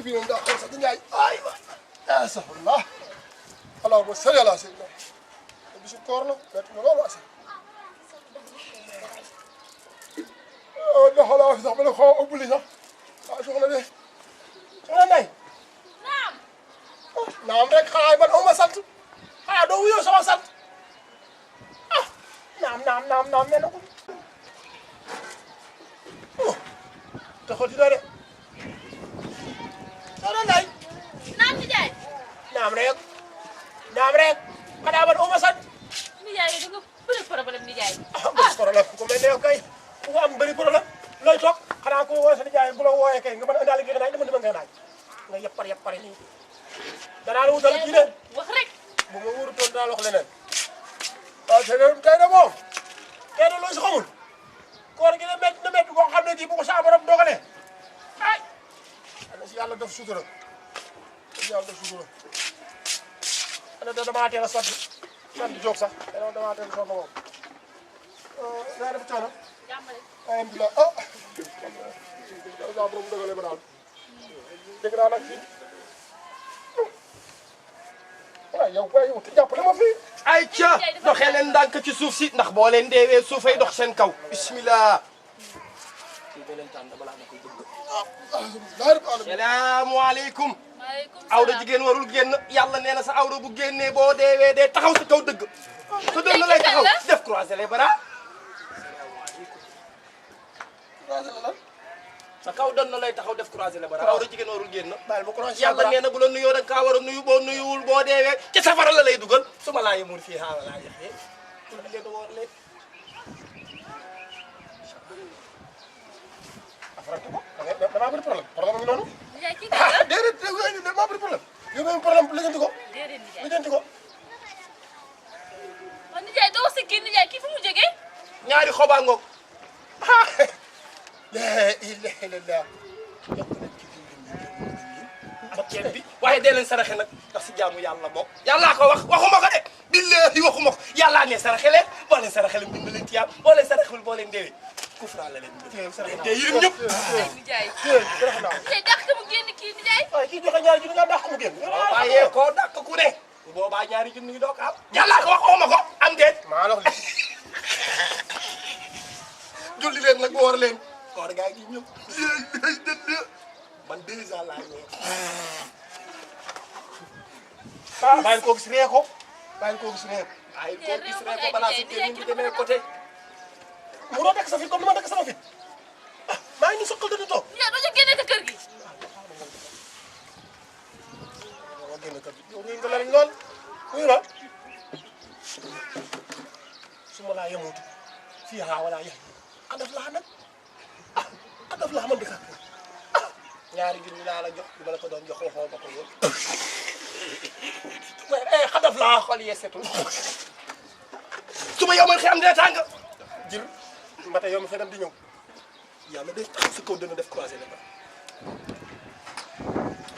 bi moom daa xool sax di ñaay ay waay astaghfirullah allahumma salli ala sayyidina bisu koor la metti na loolu asa da xoolaa fi sax ba ne xaw a ëbbali sax waaw soxna de soxna Ndeye naam naam rek xanaa man aw ma sant xanaa doo wuyoo sama sant ah naam mel na ko taxaw di de soxna Ndeye naam nijaay naam rek xanaa man aw ma sant nijaay da nga bëri problème nijaay bëri problème ku mel ne yow kay ku am bëri problème looy toog xanaa ku woo sa nijaay bu la wooyee kay nga mën a indaale gi naaj dama ni ma nga naaj nga yëppar nii danaa la wutal kii de wax rek bu ma wurutoon dinaa la wax leneen waaw tey de moom tey de loo si xamul koor gi na métti boo xam ne kii bu ko saa borom dogalee ay ana si yàlla def sutura ana da damaa teel a sant jóg sax damaa teel a sonn moom naa def coono alhamdulilah ah saa borom dogalee ba daal dégg naa nag fii waaw yow te jàppale ma fii ay ca doxee leen ndànk ci suuf si ndax boo leen deewee suufay dox seen kaw bismillah salaamaaleykum awra jigéen warul génn yàlla nee na sa awra bu génnee boo deewee dee taxaw sa kaw dëgg sa dënn na lay taxaw def croiser les bras sa kaw dënn na lay taxaw def croiser les bras awra jigéen warul génn yàlla nee na bu la nuyoo da nga kaa war a nuyu boo nuyuwul boo deewee ci safara la lay dugal su ma laa yemul fii xaaral laa yaxee leen woor leen damaa bëri problème ngi noonu nijaay kii ah déedéet damaa bëri problème yow même problème lijjanti ko déedéet nijaay lijjanti ko waaw nijaay doo si kii nijaay kii fu mu jógee ñaari xobaa ngoog ah la ilaha illallah ak ceeb bi waaye dee leen saraxe nag ndax si jaamu yàlla bokk yàllaa ko wax waxuma ko de billahi waxuma ko yàllaa ne saraxe leen boo leen saraxe leen dimbali leen tiyaab boo leen saraxewul boo leen deewee kufra la leen te yéen ñëpp ay nijaay def naa nijaay dàq mu génn kii nijaay waaye kii joxe ñaari junni nga dàq mu génn waaye koo dàq ku ne bu boobaa ñaari junni doo ko am yàllaa ko wax waxuma ko am déet maa la wax julli leen nag woor leen koor gaa ngi ñëw man 2 ans laa ñëw ah bàyyi ko gis ree ko waaye koo gis rek ko balaa si kii ñu demee côté mu doon dekk sa fit comme ni ma dekk sama fit ah maa ngi nii soqal dana toog nijaay doo ñu génne sa kër gi waaw génn kër gi yow nga lariñ lool wuyu ma su ma laa yemuutu fii haa wala yax adaf laa nag ah adaf laa man di kàkk ñaari junni laa la jox bi ma la ko doon jox waxoo ba ko yow xadaf laa xol yee setul suba yow man xëy am dina tàng jir mbate yow mi fay dem di ñëw yàlla day taxaw sa kaw dana def croiser les bras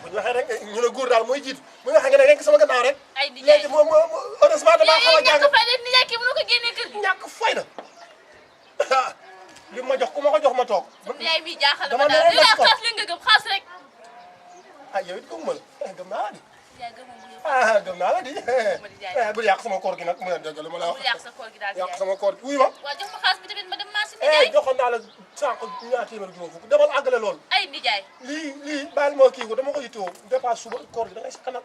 bu ñu waxee rek ñu ne góor daal mooy jiitu bu ñu waxee nga ne rek sama gannaaw rek ay nijaay léegi moo heureusement damaa xaw a jàng ñàkk fay leen nijaay kii mënu ko génnee kër gi ñàkk fay na li ma jox ku ma ko jox ma toog nijaay bi jaaxal dama ma ne daal rek yow def ko. xaas li nga gëm xaas rek ah yow it gëmuma la gëm naa la di nijaay gëmoo mu yow ah gëm naa la di jaay. bu yàq sama koor gi nag mu ne dëgg la ma la bu wax yàq sa koor gi daal yàq nijaay sama koor gi wuy ma waaw jox ma xaas bi tamit ma dem marché nijaay joxoon naa la sànq ñaar téeméer juróom fukk demal àggale loolu ay nijaay lii baal moo kii ko dama ko yittewoo dépasse suba koor gi da ngay sakkanal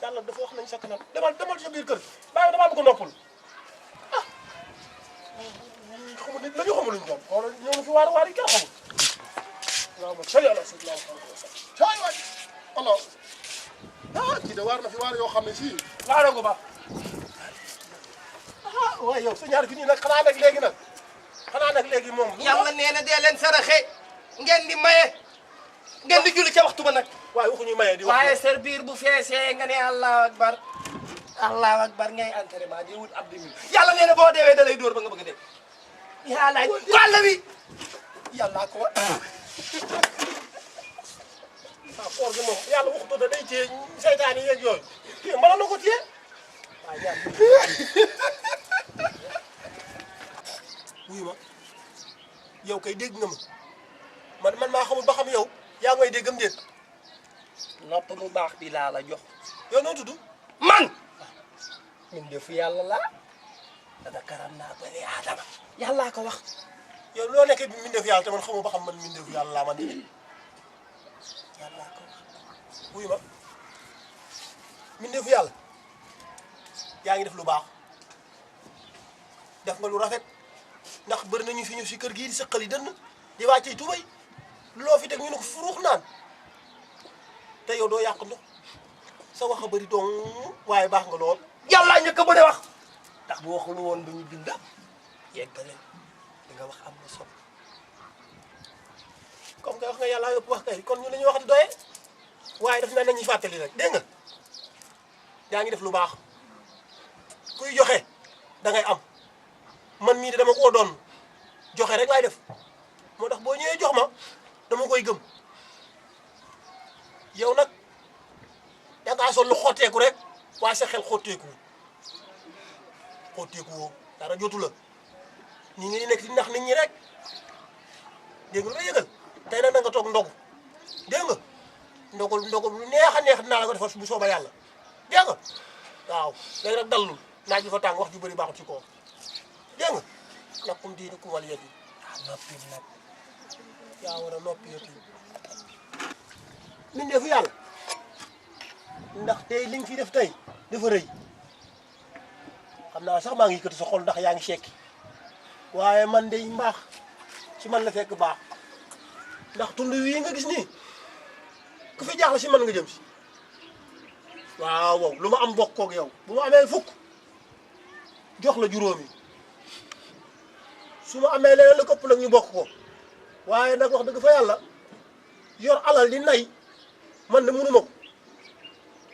yàlla dafa wax nañ sakkanal demal ci sa biir kër bàyyi damaa bëgg a noppul ah xamul nit la ñu xamul luñ doon xoolal ñëw na fi waar yi kenn xamul waaw ma sali ala sayyidina Muhammad caay waay allah ah kii de waar na fi waar yoo xam ne sii waaroo ko ba ah waaye yow sa ñaar fi nii nag xanaa nag léegi moom yàlla nee na dee leen saraxe ngeen di maye ngeen di julli ca waxtu ba nag waaye waxuñu maye di wax waaye ser biir bu feesee nga ne allahu akbar ngay entraînement di wut abdi mi yàlla nee na boo deewee da lay dóor ba nga bëgg a dee yàlla wàll wi yàlla ko wa waaw koor gi moom yàlla waxutu da day téye seytaane yeeg yooyu téye mën na ko téye waaw yàlla wuyu ma yow kay dégg nga ma man maa xamul ba xam yow yaa ngay déggam déet nopp bu baax bi laa la jox. yow noo tudd. man. min defu yàlla laa. dana karam naa bani aadama. yàllaa ko wax. yow loo nekkee bi mbindeef yàlla te man xamoo ba xam man mbindeef yàlla laa man de. yàllaa ko wax. wuyu ma mbindeef yàlla yaa ngi def lu baax def nga lu rafet ndax bëri nañu fi ñëw si kër gii di sëqali dënn di wàccee tubay loo fi teg ñu ne ko furuux naan te yow doo yàq ndox sa wax a bëri dong waaye baax nga lool. yàllaa njëkk a bëri wax. ndax bu waxul woon ba ñu binda yeggale di nga wax am na solo. comme que wax nga yàlla yëpp wax kay kon ñu la ñuy wax di doye waaye daf na nañuy fàttali rek dégg nga yaa ngi def lu baax kuy joxe da ngay am man mii de dama koo doon joxe rek laay def moo tax boo ñëwee jox ma dama koy gëm yow nag da ngaa sol lu xotteeku rek waaye sa xel xotteeku woo dara jotu la ñi ngi nekk di nax nit ñi rek dégg nga lu yëgal tey nag da nga toog ndogu dégg nga ndogu lu neex a neex dinaa la ko defal bu sooba yàlla dégg nga waaw léegi nag dallul naaj bi fa tàng wax ju bëri baaxul ci kaw dégg nga nag kum diine kum wàll yëpp noppi nag. yaa war a noppi yëpp min defu yàlla ndax tey li nga fi def tey dafa rëy xam naa sax maa ngi yëkkati sa xol ndax yaa ngi sekki waaye man de mbaax ci man la fekk baax ndax tund wii nga gis nii ku fi jaaxle si man nga jëm si waaw wow lu ma am bokk koog yow bu ma amee fukk jox la juróomi su ma amee leneen la këpp nag ñu bokk ko waaye nag wax dëgg fa yàlla yor alal di nay man de mënuma ko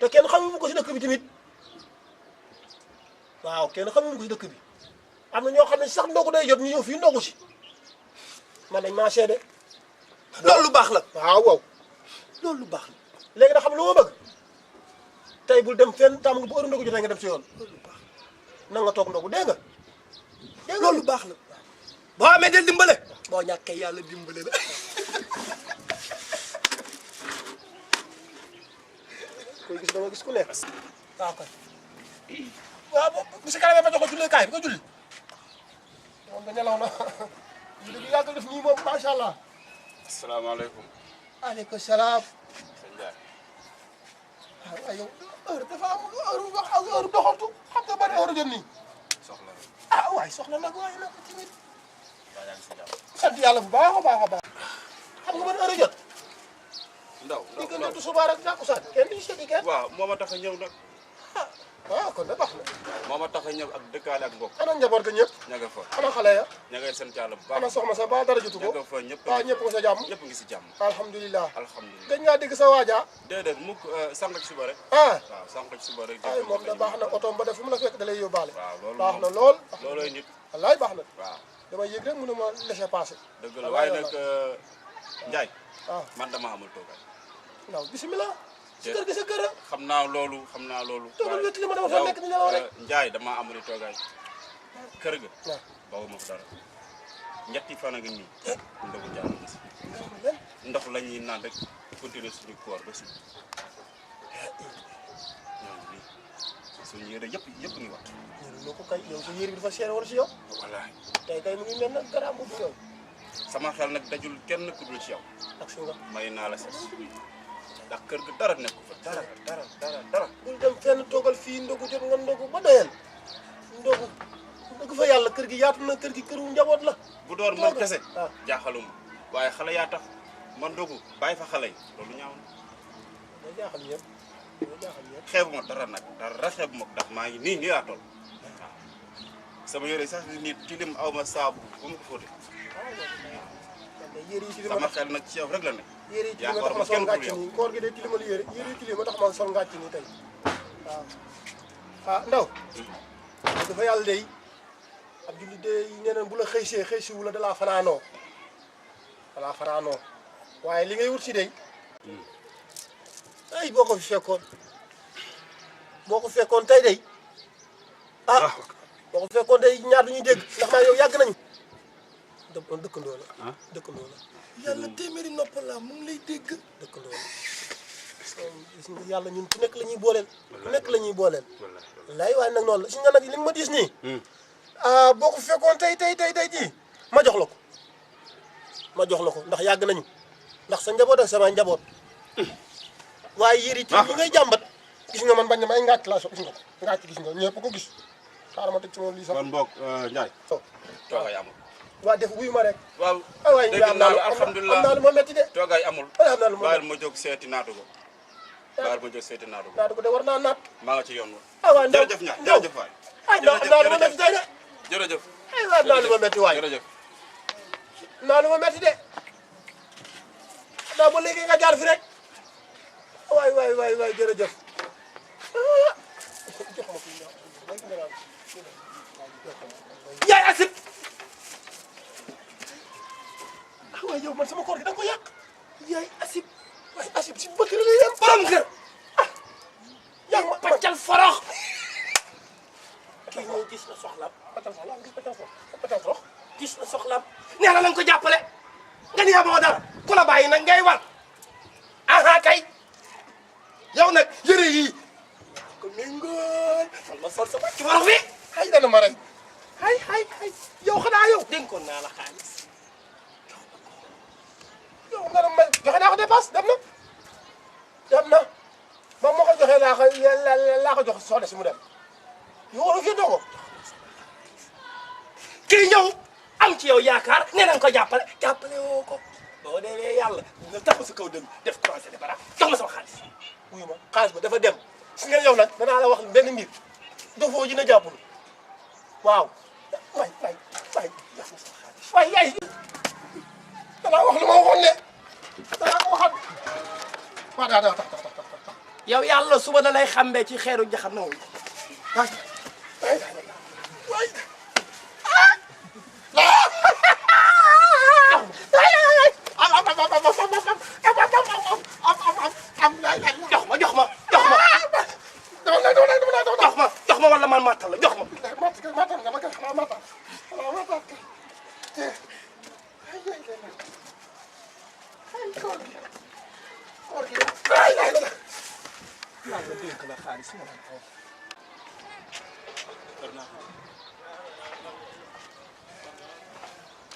te kenn xamu ko si dëkk bi tamit waaw kenn xamu ko si dëkk bi am na ñoo xam ne sax ndogu day jot ñu ñëw fii ndogu si man dañ maa seede loolu lu baax la. waaw waaw loolu lu baax la. léegi nag xam lu ma bëgg tey bul dem fenn tàmm nga bu heure ndogu jotee nga dem si yoon loolu lu baax na nga toog ndogu dégg nga. dégg nga loolu lu baax la. boo amee del dimbale. boo ñàkkee yàlla dimbale la. koy gis dama gis ku nekk. waaw kay. waaw bu si kanamee ma jox ko julleekaay bi nga julli moom da nelaw na ñu dëgg yàgg def nii moom macha allah. asalaamaaleykum. aleykum salaam. sëñ Ndiaye. waaw yow heure dafa am heure wax ak heure doxantu xam nga ban heure jot nii. soxla na. ah waay soxla nag waaye nag tamit waa yaa ngi si jàmm. sant yàlla bu baax a baax a baax. xam nga ban heure jot. ndaw di ko ndaw nettu suba rek takkusaan kenn du si seeti kenn. waaw moo ma tax a ñëw nag. ah kon de baax na. moo ma tax a ñëw ak dëkkaale ak mbokk. ana njaboot ga ñëpp. ña nga fa. ana xale ya. ña ngay sant yàlla bu ana baax. soxna sa ba dara jotu ña ko. nga fa ñëpp waaw ñëpp nga sa jàmm. ñëpp ngi si jàmm. alhamdulilah. alhamdulilah. gëj ngaa dégg sa waaja. déedéet mukk sànq ci suba rek. ah. waaw sànq ci suba rek. ay moom da baax na otoom ba def fu mu la fekk da lay yóbbaale. waaw loolu baax na moom lool. loolooy nit. wallaay baax na. waaw damay yëg rek mu ne ma laisser passer. dëgg la waaye nag Ndiaye. ah man dama amul toogaay. waaw bisimilah. si kër gi sa kër a. xam naa loolu xam naa loolu. toogal wétali ma dama fa nekk di nelaw rek. Ndiaye dama amul toogaay. kër ga. waaw. bawu ma fa dara. ñetti fan a ngi nii. ndogu jàll na si. nga xam ne ndox la ñuy naan rek continuer suñu koor ba si ñoom lii suñu yére yëpp ngi wat. ñun ko kay yow sa yére bi dafa seer wala si yow. wallaahi tey kay mu ngi mel nag garaam bu yow. sama xel nag dajul kenn ku dul ci yow. ak si nga. may naa la set ndax kër ga dara nekku fa dara. bul dem fenn toogal fii ndogu jot nga ndogu ba doyal. ndogu dëgg fa yàlla kër gi yaatu na kër gi këru njaboot la. bu door man kese. waaw jaaxaluma waaye xale yaa tax man dogu bàyyi fa xale yi loolu ñaaw na. day jaaxal ñëpp day jaaxal ñëpp. xeebu ma dara nag dara xeebu ma ndax maa ngi nii laa toll waaw sama yére sax nit tilim aw ma saabu bu ma ko fóote yére yi sama xel nag ci yow rek la ne. yére yi tilima tax ma sol ngàcc nii koor gi day tilimal yére yi tilima tax ma sol ngàcc nii tey waaw ah ndaw dafa yàlla day ab julli day nee na bu la xëy si wu la dalaa fanaanoo waaye li ngay wut si day ay boo ko fekkoon tey day ah boo ko fekkoon day ñaar du ñuy dégg ndax maa yow yàgg nañu dëkkandoo la dëkkandoo la yàlla téeméeri nopp la mu ngi lay dégg. dëkkandoo la gis nga yàlla ñun ku nekk la ñuy booleel ku nekk la ñuy booleel wallaay waaye nag noonu la si nga nag li nga ma diis nii boo ko fekkoon tey jii ma jox la ko ndax yàgg nañu ndax sa njaboot ak sama njaboot waaye yëri ci yi ngay jàmbat gis nga man bañ na may ngàcc laa so gis nga ko ngàcc gis nga ñëpp ko gis xaaral ma teg ci moom lii sax kon boog Ndiaye toogaay amul waa def wuyu ma rek waaw waay dégg naa la alhamdulilah am naa lu ma metti de toogaay amul am naa lu ma bàyyil ma jóg seeti naatu ko naatu ko de war naa naat maa nga ci yoon wa waay jërëjëf Ndiaye jërëjëf waay am naa lu ma metti tey de jërëjëf waay am naa lu ma metti waay jërëjëf am naa lu ma metti de naa ba léegi nga jaar fi rek waay jërëjëf jox ma fi yaay asib waaye yow man sama koor gi da nga ko yàq yaay asib waaye asib si bëkk la yem borom kër yaa ma paccal forox kii ñëw gis na soxlaam paccal forox gis na soxlaam nee na ko jàppale nga ni amoo dara ku la bàyyi nag ngay war aha kay yow nag yëre yii ko méngool man ma sol sama ci forox bi ay dana ma rey hay yow xanaa yow dénkoon naa la xaalis yow nga ne ma joxe naa ko dépasse dem na moom moo ko joxee laa ko jox soxna si mu dem yow waru fi dogo kii ñëw am ci yow yaakaar nee nañ ko jàppale woo ko boo demee yàlla nga tax sa kaw dem def croisé de bara jox ma sama xaalis wuyu ma xaalis ba dafa dem si ngeen yow nag danaa la wax benn mbir dafoo ji na jàppul waaw waay yaay danaa wax lu ma waxoon ne danaa ko waxaat waaw daa tax yow yàlla suba da lay xambee ci xeeru jaxam na jox ma wala man matal la jox ma matal nga ma kay xanaa matal koor gi yàlla dénk la xaalis ma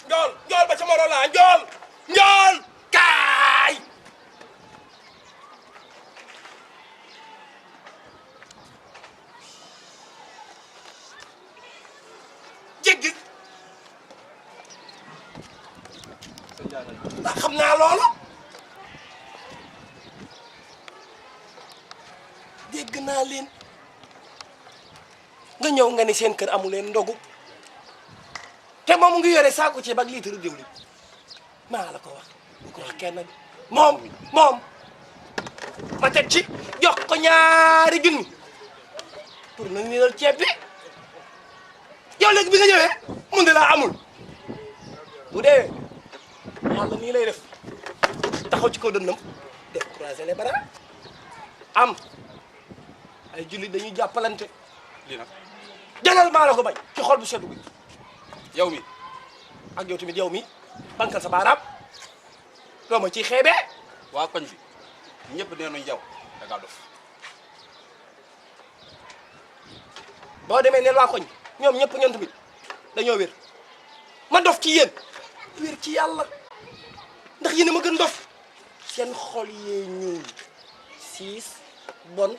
njool ba ca moro la njool kaay jéggi ndax xam naa loolu dégg naa leen nga ñëw nga ni seen kër amu leen ndogu te moom ngi yore saako ceeb ak litre diwlin maa la ko wax bu ko wax kenn moom ma teg ci jox ko ñaari junni pour na niinal ceeb bi yow léegi bi nga ñëwee mun de laa amul bu dee yàlla nii lay def taxaw ci kaw dënnam def croiser les bras am ay jullit dañuy jàppalante lii nag jëlal maa la ko bañ ci xol bu seddu bi yow mi ak yow tamit yow mi bankal sa baaraam loo ma ciy xeebee waa koñ bi ñëpp nee nañ yow da ngaa dof boo demee neel waa koñ ñoom ñëpp ñoom tamit dañoo wér ma dof ci yéen wér ci yàlla ndax yéen a ma gën dof seen xol yee ñuul siis bon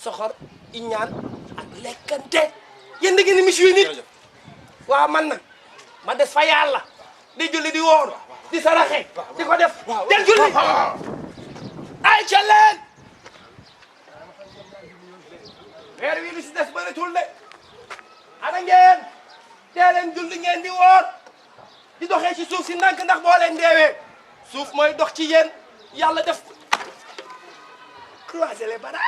soxor iñaan ak lekkante yéen da ngeen di mis yu nit waaw man nag ma def fa yàlla di julli di woor di saraxe di ko def del julli ay ca leen weer wi li si des bëritul de ana ngeen dee leen julli ngeen di woor di doxee ci suuf si ndànk ndax boo leen deewee suuf mooy dox ci yéen yàlla def croiser les bras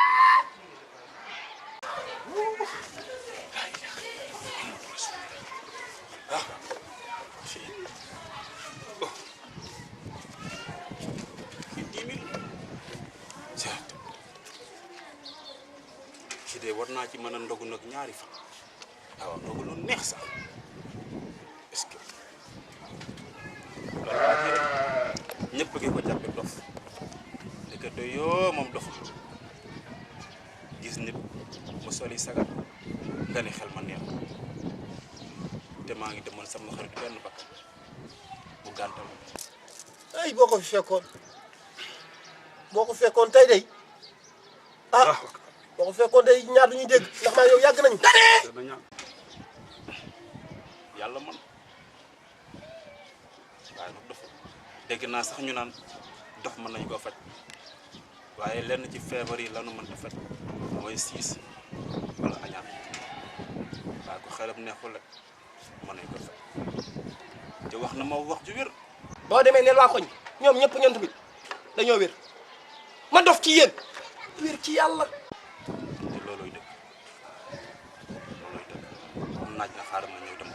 ci de war naa ci mën a ndogu nag ñaari fan waaw ndogu lu neex sax est-ce que loolu waa ji rek ñëpp gi ko jàppe dof ndekete yoo moom doful sama xarit benn bakkan bu gàntal ay boo ko fi fekkoon tey day ah boo ko fekkoon day ñaar duñuy dégg ndax maa yow yàgg nañu. dana ñaan yàlla man waaye nag dof dégg naa sax ñu naan dof mën nañu koo faj waaye lenn ci feebar yi lanu mën a faj mooy siis wala añaan waaye ko xelam neexul rek mën nañu ko faj te wax na ma wax ju wér boo demee neel waa koñ ñoom ñëpp ñoom tamit dañoo wér ma dof ci yéen wér ci yàlla. te loolooy dëgg am naaj na xaaral ma ñëw dem